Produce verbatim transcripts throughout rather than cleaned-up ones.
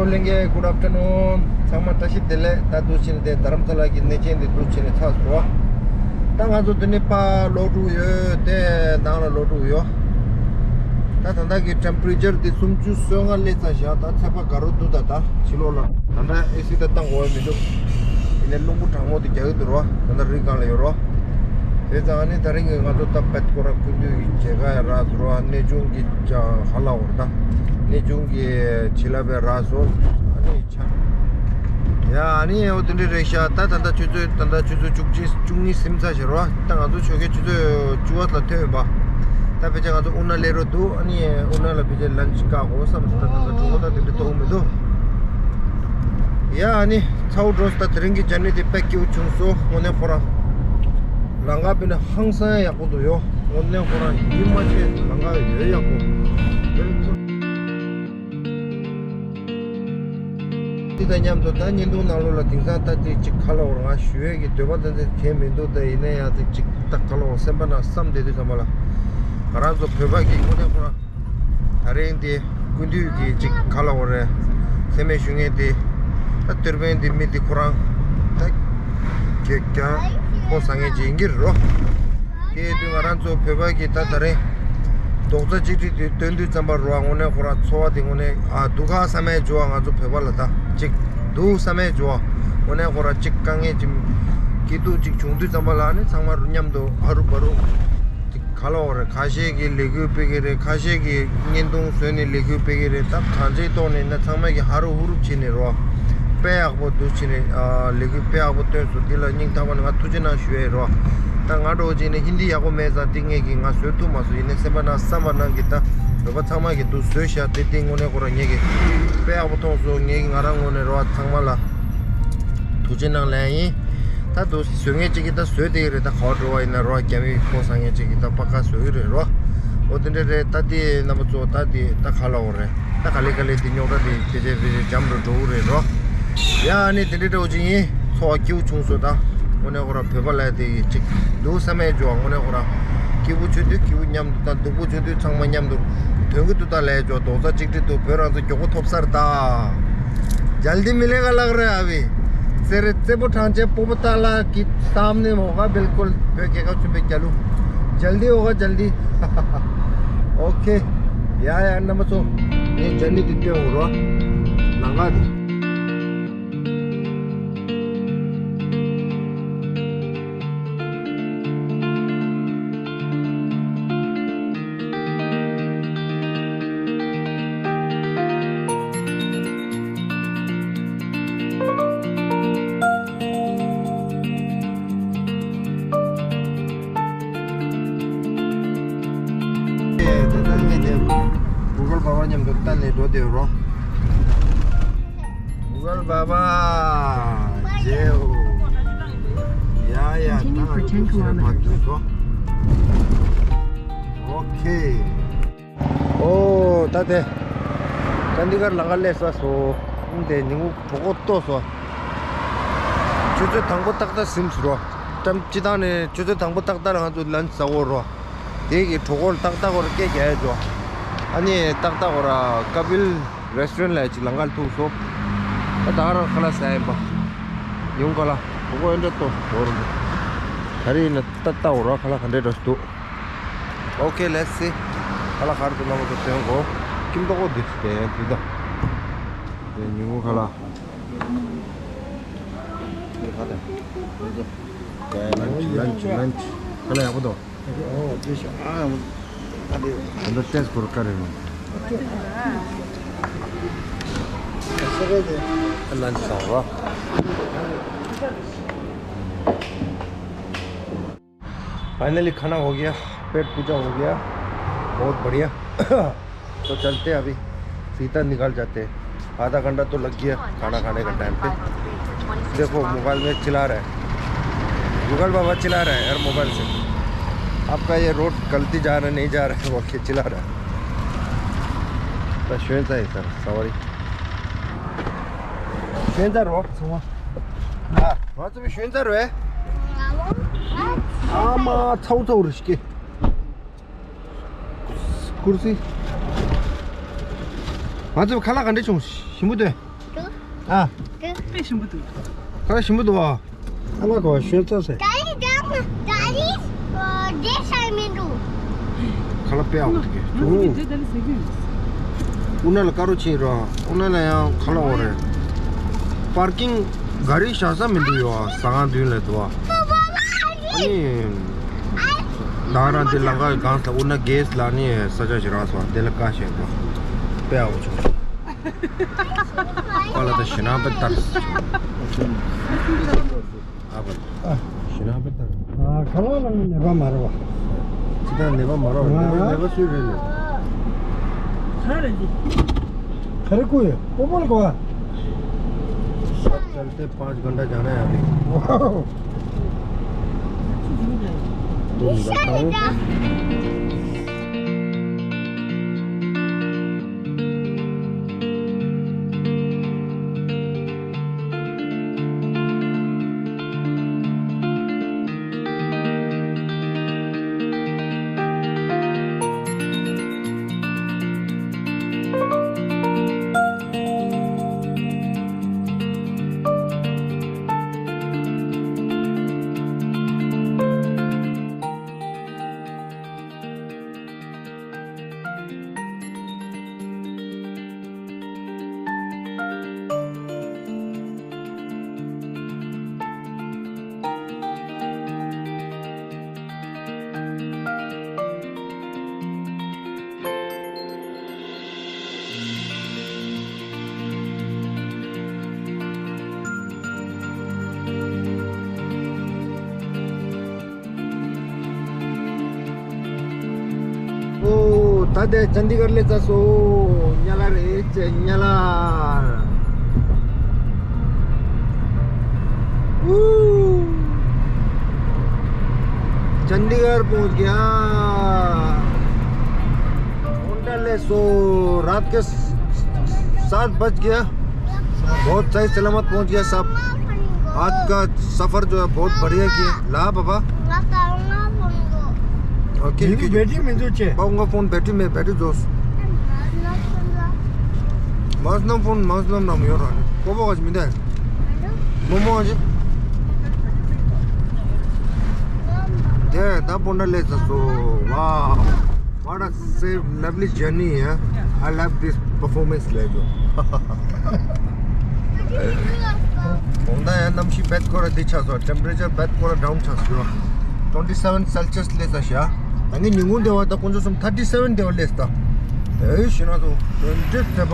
ལྷན་རྒྱས། Good afternoon། ཚང་མ་བཀྲ་ཤིས་བདེ་ལེགས། ད་འདུག་བྱས་ནས་དེ་རྡ་རམ་ས་ལ་གི་གནས་ཆེན་དེ་འདུག་བྱས་ནས་ཚར་སོང་། ད་ང་ཚོ་དེ་ནས་ཕར་ལོག་འགྲོ་ཡོད། དེ་ནང་ལ་ལོག་འགྲོ་ཡོད། ད་ད་ལྟ་གི་ཊེམ་པ་རེ་ཅར་དེ་སུམ་ཅུ་སོ་ལྔ་སླེབས་ཚར་བཞག། ད་ཚད་པ་དགའ་རབ་འདུག། ད་ད་ཕྱི་ལོགས་ལ་ད་ལྟ་ཨེ་སི་ད་བཏང་དགོས་མི་འདུག། ཡིན་ནའི་རླུང་བུ་གྲང་མོ་དེ་རྒྱག་གི་འདུག་རོ། ད་ལྟ་རི་སྒང་ལ་ཡོད་རོ། དེ་ཙང་ཨ་ནི་ད་རིང་གི་ང་ཚོ་ད་བེད་སྐོར་ར་སྐུ་མདུན་གྱི་མཇལ་ཁ་ཡ་རག་སོང་རོ། གནས་ཆུང་གི་ཅ་ཧ་ལ་འོར་ད། གནས་ཆུང་གི་བྱིན་རླབས་ཡ་རག་སོང་། ཨ་ནི་ཆ། ཡ་ཨ་ནི་འོ་དེ་འདྲ་རེད་ཤག། ད་ད་ལྟ་ཆུ་ཚོད་ད་ལྟ་ཆུ་ཚོད་བཅུ་གཅིག་བཅུ་གཉིས་ཟིན་ཚར་ཤག་རོ། ད་ང་ཚོ་ཆོལ་ཁའི་ཆུ་ཚོད་བཅུ་པ་ལ་ཐོན་ཡོད་པ། ད་ཕལ་ཆེར་ང་ཚོ་ཨུ་ན་ལས་རོ་འདུག། ཨ་ནི་ཨུ་ན་ལ་ཕལ་ཆེར་ལན་ཆི་བཀག་དགོས་བསམ་སོང་། ད་ད་ལྟ་གྲོད་ཁོག་ད་དེ་འདྲ་ལྟོགས་མི་འདུག། ཡ་ཨ་ནི་ཚ་བོ་འགྲོ་སོང་། ད་དེ་རིང་གི་ཇར་ནི་དེ་དཔེ་སྐྱིད་པོ་བྱུང་སོང་། དངོས་གནས་ཁོ་རང་ལམ་ཁ་དཔེར་ན་ཧང་སང་ཡག་པོ་འདུག་ཡོ། དངོས་གནས་ཁོ་རང་ཡིད་མ་ཆེས་ལམ་ཁ་ཡོད་ཡག་པོ། དེ་དང་མཉམ་དུ་ད་བརྙན་ཐུང་ནང་ལོགས་ལ་དེང་སང་ད་དེ་གཅིག་ཁ་ལོ་བར་ང་ཞུ་ཡས་ཀྱི་འདོད་པ་དེ་འདྲ་གང་མི་འདུག། ད་ཡིན་ན་ཡང་དེ་གཅིག་ད་ཁ་ལོ་བར་སེམས་པ་ནང་བསམ་བསྡད་དུས་ཙམ་པ་ལ་ང་རང་ཚོ་བོད་པ་གི་དངོས་གནས་ཁོ་རང་ད་རིང་དེ་སྐུ་མདུན་གྱི་གཅིག་ཁ་ལོ་བར་མཚན་སྨད་ཞུ་མཁན་དེ་ད་སྟོད་པའི་དེ་མི་དེ་ཁོ་རང་ད་གེ་ཀྱང་ཕོ་བཟང་ངན་ཅིག་ཡིན་གྱི་རེད་རོ། དེ་དུས་ང་རང་ཚོ་བོད་པ་གི་ད་ད་རེས་རྡོག་རྩ་གཅིག་སྒྲིལ་དེ་སྟོན་དུས་ཙམ་པ་རུ་བ་དངོས་གནས་ཁོ་རང་ཚོར་བ་དེ་དངོས་གནས་ཨ་སྡུག་ཁག་བསམ་ཡས་འགྱོ་བ། ང་ཚོ་བོད་པ་ལ་ད་གཅིག་སྡུག་བསམ་ཡས་འགྱོ་བ། དངོས་གནས་ཁོ་རང་གཅིག་དཀའ་ངལ་གཅིག་སྐྱིད་སྡུག་གཅིག་བྱུང་དུས་ཙམ་པ་ལ་ནི་ཚང་མ་རུ་མཉམ་དུ་ཧ་རུ་བ་རུ་གཅིག་ག་ལ་འོ་རེད། ཁ་ཤས་ཀྱིས་ལས་འགུལ་སྤེལ་གི་རེད། ཁ་ཤས་ཀྱིས་བརྙན་ཐུང་བཟོས་ནས་ལས་འགུལ་སྤེལ་གི་རེད། ད་གང་ཅིའི་ཐོག་ནས་ན་ཚང་མ་གིས་ཧ་རུ་ཧུ་རུ་བྱས་ནས་རོ། དཔེ་ཡག་པོ་འདུག་བྱས་ནས་ཨ་ལས་འགུལ་དཔེ་ཡག་པོ་སྟོན་སོང་། འདི་ལ་སྙིང་ཐག་པ་ནས་ང་ཐུགས་རྗེ་གནང་ཞུ་ཡས་རོ། ད་ང་འདྲ་བོ་ཅིག་ནི་ཧིན་དི་ཡག་པོ་མེད་ཙང་དེ་ངས་ཀྱིས་ང་བཟོ་ཐུབ་མ་སོང་། ཡིན་ནའི་སེམས་པ་ནང་བསམ་པ་ནང་གི་ད་བོད་པ་ཚང་མ་གིས་འདུག་བཟོས་ཤག། དེ་དེ་དངོས་གནས་ཁོ་རང་ངེད་ཀྱིས་དཔེ་ཡག་པོ་མཐོང་སོང་། ངེད་ཀྱིས་ང་རང་ངོས་ནས་རོ་ཚང་མ་ལ་ཐུགས་རྗེ་གནང་ལན་ཡིན། ད་འདུག་བཟོ་མཁན་ཅིག་གིས་ད་བཟོས་བསྡད་ཀྱི་རེད། ད་ག་པར་འགྲོ་བ་ཡིན་ན་རོ་རྒྱ་མི་ཕོ་བཟང་མཁན་ཅིག་གིས་ད་པ་ཀ་བཟོ་གི་རེད་རོ། འོ་དེ་འདྲ་རེད། ད་དེ་རྣམ་པ་ཚོ་ད་དེ་ད་ག་ལ་འོ་རེད། ད་ག་ལེ་ག་ལེ་དེ་རྙོག་དྲ་དེ་ཕལ་ཆེར་ཕལ་ཆེར་འཇམ་རུ་འགྲོ་གི་རེད་རོ། ཡ་ཨ་ནི་དེ་འདྲ་འདྲ་བོ་ཅིག་ཡིན། ཚོར་བ་སྐྱིད་པོ་བྱུང་སོང་། ད་དངོས་གནས་ཁོ་རང་བོད་པ་ལ་དེ་ཡི་གཅིག་སྡུག་བསམ་མེད་འཇོག། དངོས་གནས་ཁོ་རང་སྐྱིད་པོ་བྱུང་དུས་སྐྱིད་པོ་མཉམ་དུ་དང་སྡུག་པོ་བྱུང་དུས་ཚང་མ་མཉམ་དུ་དོན་གྱི་དུ་ད་ལས་འཇོག། རྡོག་རྩ་གཅིག་སྒྲིལ་དུ་བོད་རང་བཙན་མགྱོགས་པོ་ཐོབ་སར་ད། जल्दी मिलेगा लग रहा है अभी। तेरे से वो ठांचे पोपो ताला की सामने होगा बिल्कुल। वे के का चुपे चलू। जल्दी होगा जल्दी। ओके। या या नमस्ते। ये जल्दी दिते हो रो। लगा दी। Google Baba མཉམ་དུ་ལྟ་ནས་འགྲོ་བསྡད་རོགས། Google Baba ཇེའོ། ཡ་ཡ། ད་ང་ཚོ་ཕར་འགྲོ་སོང་། ཨོ་ཁེ། ཨོ་ད་དེ་ཅན་དི་གར་ལམ་ཁ་སླེབས་ཚར་སོང་། ཨང་དེ་ཉིན་གུང་གྲོད་ཁོག་ལྟོགས་སོང་། ཆུ་ཚོད་དང་པོ་ཏག་ཏག་ཟིན་སོང་རོ། ཊེམ་པ་སྤྱི་བཏང་ནས་ཆུ་ཚོད་དང་པོ་ཏག་ཏག་ལ་ང་ཚོ་ལན་ཆི་ཟ་འོ་རོ། དེ་གི་གྲོད་ཁོག་ཏག་ཏག་འོ་ར་སྐད་རྒྱག་ཡ་འཇོག། ཨ་ནི་ཏག་ཏག་འོ་ར་ཀ་པིལ་རེ་སི་ཊོ་རན་ལ་ཅིག་ལམ་ཁ་ལ་ཐུག་སོང་། ད་ད་ག་རང་ཁ་ལག་ཟ་ཡིན་པ། ཉིན་གུང་ཁ་ལག་གྲོད་ཁོག་ཨེ་འདྲ་ལྟོགས་འོ་རོ། ད་རེས་ཡིན་ན་ཏག་ཏག་འོ་ར་ཁ་ལག་ག་འདྲ་འདྲ་ཞིག་འདུག། Okay, let's see. ཁ་ལག་ག་རེ་འདུག་རྣམ་པ་ཚོ་སྟོན་གོ། ཁྱིམ་ཐོག་གོ་འདི་དེ་དེ་ད། དེ་ཉིན་གུང་ཁ་ལག། ལན་ཆི་ལན་ཆི་ལན་ཆི། ཁ་ལག་ཡག་པོ་འདུག། ཨོ་དེ་ཤ་ཨ་ཨ་དེ། ད་ལྟ་ཏེས་ཁོར་ཀ་རེ་ནོ། ལན་ཆི་སང་རོ། फाइनली खाना हो गया, पेट पूजा हो गया, बहुत बढ़िया। तो चलते हैं अभी, सीधा निकल जाते हैं। आधा घंटा तो लग गया खाना खाने का टाइम पे। देखो, मोबाइल में चिल्ला रहा है, गूगल बाबा चिल्ला रहा है यार मोबाइल से, "आपका ये रोड गलती जा रहा है, नहीं जा रहा है," बोल के चिल्ला रहा है। तो ཞོན་ཙ་ཡིན་ས་རེད། सवारी ཞོན་ཙ་རོ། ང་ཚོ་བི་ཞོན་ཙ་རོ། ཨ་མ་ཚའུ་ཚའུ་རེ་ཤི་ཀེ། ཀུར་སི། ང་ཚོ་ཁ་ལག་ག་འདྲ་བྱུང་། ཞིམ་པོ་འདུག། ཨ། དཔེ་ཞིམ་པོ་འདུག་ཁ་ཞིམ་པོ་འདུག་ཨ། ཨ་མ་གོ་ཤོད་ཚོ་སེ། ད་རིང་ད་རིང་ཨ་བསྡད་ས་མི་འདུག་ཁ་ལག་དཔེ་ཡག་པོ་འདུག་གི་ང་ཚོ་ཨུ་ན་ལ་དཀར་རོ་ཕྱིན་རོགས། ཨུ་ན་ལ་ཡང་ཁ་ལག་འོ་རེད། པར་ཀིང་ག་རི་བཞག་ས་མི་འདུག་ཡོ། ཟ་ཁང་མདུན་ལ་འདུག་ཨ། ཨ་ནི། ད་རང་དེ་ལམ་ཁ་གང་ས་ཨུ་ན་གེས་ལ་ནི་ས་ཆ་ཞིག་རག་སོང་། དེ་ལ་བཀའ་བཞེས་དང་། དཔེ་ཡག་པོ་བྱུང་། པ་ལ་ད་ཞེ་ནང་པའི་ལྟར། ཨ་པ། ཞེ་ནང་པའི་ལྟར། ཨ་ཁ་ལག་ལ་ནི་ནད་པ་མ་རེད་བ། ཅི་ལྟར་ནད་པ་མ་རེད་བ། ནད་པ་ནད་པ་སུས་རེད་ལེ། ག་རེ་འདི། ག་རེ་ཁུ་ཡོད། པོ་པོ་ལ་གོ་བ། सब चलते पाँच घंटा जाना है अभी। तो निकलता हूँ। ཨོ། ད་ལྟ་ཅན་དི་གར་སླེབས་ཚར་སོང་། ཉ་ལ་རེད་ཅེ་ཉ་ལ། ཨུ། चंडीगढ़ पहुंच गया। होटल है सो रात के सात बज गया। बहुत सही सलामत पहुंच गया सब। आज का सफर जो है बहुत बढ़िया किया। ला बाबा। ओके, मिंदु ओके। बैटरी मिंदु चे। बाबा का फोन बैटरी में, बैटरी जोस। मजनू फोन, मजनू नाम यो रानी। कोबो गज मिंदे। मोमो गज। दे, दा पोंडा ले सो। वाह। What a safe, lovely journey, yeah. I love this performance level. ཁོང་ད་ཡང་གནམ་གཤིས་བད་ཀོ་ར་འདི་ཆགས་སོང་། ཊེམ་པ་རེ་ཅར་བད་ཀོ་ར་ཌའུན་ཆགས་སོང་། twenty seven Celsius སླེབས་ས་ཤག་ད་ངས་ཉིན་གུང་སྡེ་བ་ད་ཁོང་ཚོ་གསུམ་thirty seven སྡེ་བ་སླེབས་ས། ད་ཨེ་ཤི་ན་ཚོ་ཊེམ་པ་རེ་ཅར་ཚད་པ།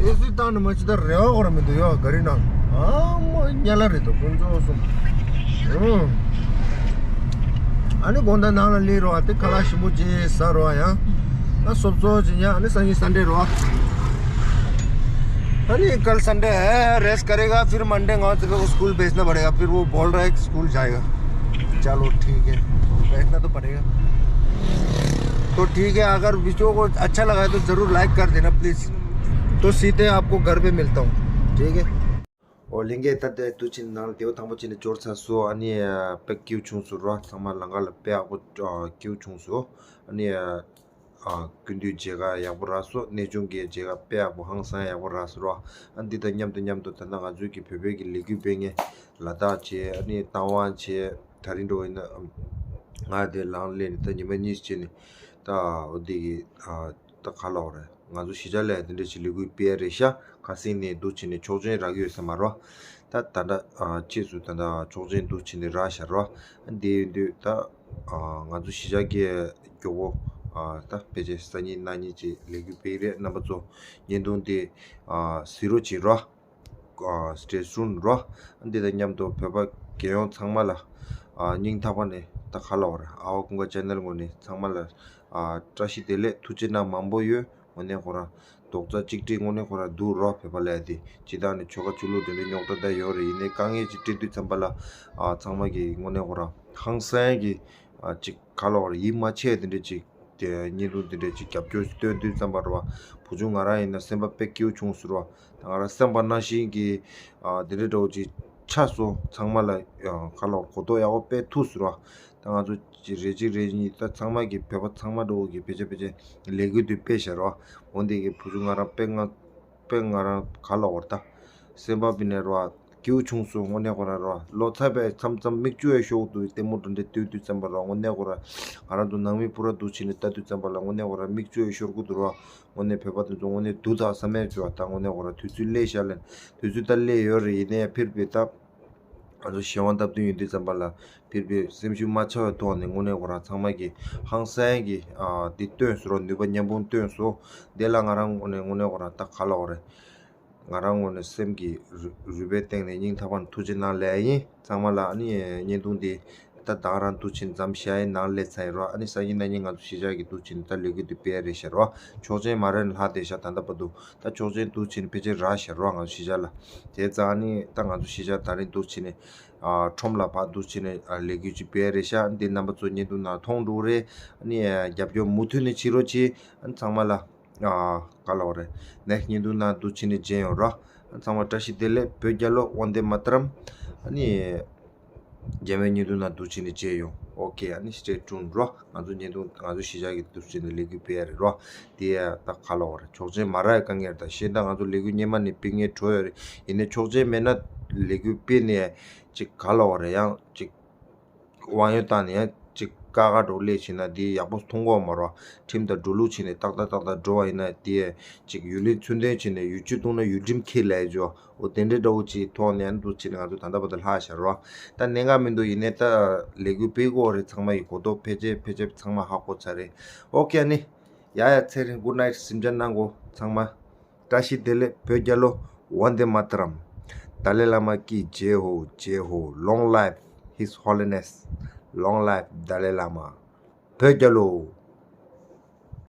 ཨེ་སི་བཏང་ནས་མ་ཅི་ད་རེ་བ་གོ་ར་མི་འདུག་ཡོ་ག་རི་ནང་། ཨ་མ་ཉལ་ལ་རེད་དོ་ཁོང་ཚོ་གསུམ། ཨུ། ཨ་ནི་དགོང་དག་ནང་ལ་སླེབས་རོགས་ཨ། དེ་ཁ་ལག་ཞིམ་པོ་ཅིག་ཟ་རོགས་ཨ་ཡང་། ཨ་སོབ་སོབ་ཅིག་ཉལ། ཨ་ནི་སང་ཉིན་Sunday རོགས་ཨ། ཨ་ནི कल Sunday है, रेस्ट करेगा, फिर मंडे गांव से को स्कूल भेजना पड़ेगा, फिर वो बोल रहा है कि स्कूल जाएगा। चलो ठीक है, भेजना तो पड़ेगा। तो ठीक है, अगर वीडियो को अच्छा लगा है तो ज़रूर लाइक कर देना प्लीज़। तो सीधे आपको घर पे मिलता हूँ, ठीक है। ཨོ་ལྷན་རྒྱས། ད་ལྟ་དུས་ཆེན་ནང་ལ་དེ་བ་དང་པོ་ཆེ་ནས་འབྱོར་ཚར་སོང་། ཨ་ནི་ཨ་དཔེ་སྐྱིད་པོ་བྱུང་སོང་རོ། ཚང་མ་ལམ་ཁ་ལ་དཔེ་ཡག་པོ་ཨ་སྐྱིད་པོ་བྱུང་སོང་། ཨ་ནི་ཨ་ཨ་སྐུ་མདུན་མཇལ་ཁ་ཡག་པོ་རག་སོང་། གནས་ཆུང་གི་མཇལ་ཁ་དཔེ་ཡག་པོ་ཧང་སང་ཡག་པོ་རག་སོང་རོ། ཨ་འདི་དང་མཉམ་དུ་མཉམ་དུ་ད་ལྟ་ང་ཚོའི་གི་བོད་པའི་གི་ལས་འགུལ་སྤེལ་མཁན་ལ་དྭགས་བྱས། ཨ་ནི་རྟ་དབང་བྱས། ད་རིང་འགྲོ་ཡིན་ན་ང་དེ་ལང་སླེབས་ནས་ད་ཉི་མ་གཉིས་བྱས་ནས་ད་འོ་འདི་གི་ཨ། ད་ག་ལབ་རེད། ང་ཚོ་གཞིས་ཆགས་ལ་དེ་འདྲ་ཞིག་ལས་འགུལ་སྤེལ་རེད་ཤག་ཁ་སང་ནས་འདུག་བྱས་ནས་ཆོག་མཆན་རག་གི་ཡོད་ས་མ་རེད། ད་ད་ལྟ་ཨ་ཕྱིས་སུ་ད་ལྟ་ཆོག་མཆན་འདུག་བྱས་ནས་རག་ཤག་རེད། འདི་ཡིན་དུས་ད་ཨ་ང་ཚོ་གཞིས་ཆགས་ཀྱི་མགྱོགས་པོ་ཨ་ད་ཕལ་ཆེར་སང་ཉིན་གནངས་ཉིན་ཅིག་ལས་འགུལ་སྤེལ་གི་རེད། རྣམ་པ་ཚོ་བརྙན་ཐུང་འདི་ཨ་གཟིགས་རོགས་བྱེད་རོགས། ཨ་stay tuned རོ། འདི་དང་མཉམ་དུ་བོད་པ་རྒྱལ་ཡོངས་ཚང་མ་ལ་ཨ་སྙིང་ཐག་པ་ནས་ད་ག་ལབ་དགོས་རེད། ཨ་བ་ཀུན་དགའ་ཆེ་ནལ་ངོས་ནས་ཚང་མ་ལ་ཨ་བཀྲ་ཤིས་བདེ་ལེགས། ཐུགས་རྗེ་གནང་མང་པོ་ཡོད། དངོས་གནས་ཁོ་རང་རྡོག་རྩ་གཅིག་སྒྲིལ་དངོས་གནས་ཁོ་རང་འདུག་རོ། བོད་པ་ལབ་ཡ་དེ་སྤྱིར་བཏང་ནས་ཆོལ་ཁ་ཆོས་ལུགས་དེ་འདྲའི་རྙོག་དྲ་ད་ཡོད་རེད། ཡིན་ནའི་དཀའ་ངལ་ཅིག་འཕྲད་དུས་ཙམ་པ་ལ་ཨ་ཚང་མ་གིས་དངོས་གནས་ཁོ་རང་ཧང་སང་གི་ཨ་ཅིག་ག་ལབ་དགོས་རེད། ཡིད་མ་ཆེས་དེ་འདྲ་ཅིག་དེ་བརྙན་ཐུང་དེ་འདྲ་ཅིག་རྒྱབ་སྐྱོར་སྟོན་དུས་ཙམ་པ་རོ། བུ་ཆུང་ང་རང་ཡིན་ན་སེམས་པ་དཔེ་སྐྱིད་པོ་བྱུང་སོང་རོ། ད་ང་རང་བསམ་པ་ནང་བཞིན་གྱི་ཨ་དེ་འདྲའི་འདྲ་བོ་ཅིག་ཆགས་སོང་། ཚང་མ་ལ་ཨ་ག་ལབ་གོ་རྟོགས་ཡག་པོ་སྤེལ་ཐུབ་སོང་ར། ད་ང་ཚོ་ཅིག་རེ་གཅིག་རེ་གཉིས་ད་ཚང་མ་གི་བོད་པ་ཚང་མ་འདྲ་བོ་གི་ཕལ་ཆེར་ཕལ་ཆེར་ལས་འགུལ་དེ་སྤེལ་བཞག་ར། འོ་འདི་གི་བུ་ཆུང་ང་རང་དཔེ་ང་དཔེ་ང་རང་ག་ལབ་དགོས་རེད། ད་ སེམས་པ་པི་ནས་རོ། སྐྱིད་པོ་བྱུང་སོང་། དངོས་གནས་ཁོ་ར་རོ། ལོ་ཚ་བའི་མཚམས་མཚམས་མིག་ཆུ་ཡང་ཤོར་འདུག་ལྟད་མོ་འདྲ་འདྲ་ལྟོས་དུས་ཙམ་པ་རོ། དངོས་གནས་ཁོ་ར། ང་རང་ཚོ་ནང་མི་པུ་ར་འདུག་བྱས་ནས་ལྟ་དུས་ཙམ་པ་ལ་དངོས་གནས་ཁོ་ར་མིག་ཆུ་ཡང་ཤོར་གི་འདུག་རོ། དངོས་གནས་བོད་པ་དེ་ཚོ་དངོས་གནས་སྡུག་ཚ་ས་མེད་བྱུང་བ། ད་དངོས་གནས་ཁོ་ར་དུས་ཚོད་སླེབས་ཤག་ལན། དུས་ཚོད་ད་སླེབས་ཡོད་རེད། ཡིན་ནའི་ཕིར་བི་ད། ང་ཚོ་གཞན་དབང་སྟབས་བསྟུན་ཡོང་དུས་ཙམ་པ་ལ་ཕིར་བི་སེམས་ཤུགས་མ་ཆག་པའི་ཐོག་ནས་དངོས་གནས་ཁོ་ར་ཚང་མ་གི་ཧང་སང་གི་ཨ་འདི་སྟོན་སོང་རོ། ནུས་པ་མཉམ་སྤུངས་སྟོན་སོང་། དེ་ལ་ང་རང་ངོས་ནས་དངོས་གནས་ཁོ་ར་ད་ག་ལབ་དགོས་རེད། ང་རང་ངོས་ནས་སེམས་ཀྱི་རུས་རུས་པའི་གཏིང་ནས་སྙིང་ཐག་པ་ནས་ཐུགས་རྗེ་གནང་ལབ་ཡ་ཡིན། ཚང་མ་ལ་ཨ་ནི་བརྙན་ཐུང་འདི་ད་ད་ག་རང་འདུག་བྱས་ནས་མཚམས་བཞག་ཡིན། ནང་སླེབས་ཚར་ཡིན་རོ། ཨ་ནི་སང་ཉིན་གནངས་ཉིན་ང་ཚོ་གཞིས་ཆགས་ཀྱི་འདུག་བྱས་ནས་ད་ལས་འགུལ་འདི་སྤེལ་ཡ་རེད་ཤག་རོ། ཆོག་མཆན་མ་རག་ནས་ལྷག་བསྡད་ཤག་ད་ལྟ་བར་དུ། ད་ཆོག་མཆན་འདུག་བྱས་ནས་ཕལ་ཆེར་རག་ཤག་རོ། ང་ཚོ་གཞིས་ཆགས་ལ། དེ་ཙང་ཨ་ནི་ད་ང་ཚོ་གཞིས་ཆགས་ད་རིང་འདུག་བྱས་ནས་ཨ་ཁྲོམ་ལ་ཕར་འདུག་བྱས་ནས་ཨ་ལས་འགུལ་ཅིག་སྤེལ་ཡ་རེད་ཤག་འདི་རྣམ་པ་ཚོ་བརྙན་ཐུང་ནང་མཐོང་འགྲོ་གི་རེད། ཨ་ནི་ཨ་རྒྱབ་སྐྱོར་མུ་མཐུད་ནས་བྱེད་རོགས་གྱིས། ཨ་ནི་ཚང་མ་ལ། ཨ་ག་ལབ་དགོས་རེད། ནེགསི་བརྙན་ཐུང་ནང་འདུག་བྱས་ནས་མཇལ་ཡོང་རོ། ཚང་མ་བཀྲ་ཤིས་བདེ་ལེགས། བོད་རྒྱལ་ལོ། ཝན་དེ་མ་ཏརམ། ཨ་ནི། རྒྱ་མའི་བརྙན་ཐུང་ནང་འདུག་བྱས་ནས་མཇལ་ཡོང་། ཨོ་ཁེ། ཨ་ནི་སི་ཊེ་ཊུན་རོ། ང་ཚོ་བརྙན་ཐུང་ང་ཚོ་གཞིས་ཆགས་ཀྱི་འདུག་བྱས་ནས་ལས་འགུལ་སྤེལ་ཡ་རེད་རོ། དེ་ཡ་ད་ག་ལབ་དགོས་རེད། ཆོག་མཆན་མ་རག་ཡ་དཀའ་ངལ་རེད། ད་གཞན་ད་ང་ཚོ་ལས་འགུལ་སྔོན་མ་ནས་སྤེལ་མཁན་འགྲོ་ཡོད་རེད། ཡིན་ནའི་ཆོག་མཆན་མེད་ན་ལས་འགུལ་སྤེལ་ནས་ཅིག་ག་ལབ་དགོས་རེད། ཡང་ཅིག་དབང་ཡོད་བཏང་ནས་ཡང་ཅིག་ཀ་ཁ་འགྲོ་སླེབས་བྱས་ན་དེ་ཡག་པོ་མཐོང་གི་མ་རེད། ཁྲིམས་དང་འགྲོ་ལུགས་བྱས་ནས་ཏག་ཏག་ཏག་ཏག་འགྲོ་བ་ཡིན་ན་དེ་ཅིག་ཡུལ་ལུགས་ཚུལ་ལྡན་བྱས་ནས་ཡུལ་ཆུ་བཏུང་ན་ཡུལ་ཁྲིམས་འཁྱེར་ལབ་ཡོད་ཅོ། འོ་དེ་འདྲའི་འདྲ་བོ་ཅིག་ཐོག་ནས་ཡང་འདུག་བྱས་ནས་ང་ཚོ་ད་ལྟ་བར་དུ་ལྷག་བཞག་རོ། ད་གནད་འགག་མི་འདུག་ཡིན་ནའི་ད་ལས་འགུལ་སྤེལ་དགོས་རེད། ཚང་མ་ཡི་གོ་རྟོགས་ཕལ་ཆེར་ཕལ་ཆེར་ཚང་མ་ཧ་གོ་ཚར་རེད། ཨོ་ཁེ། ཨ་ནི་ཡ་ཡ་ཚེ་རིང་། གུཌ་ནའིཊ། གཟིམ་འཇག་གནང་གོ་ཚང་མ། བཀྲ་ཤིས་བདེ་ལེགས། བོད་རྒྱལ་ལོ། ཝན་དེ་མ་ཏརམ། ཏཱ་ལའི་བླ་མ་ཀི་ཇེ་ཧོ། ཇེ་ཧོ། Long life His Holiness། Long life Dalai Lama། བོད་རྒྱལ་ལོ།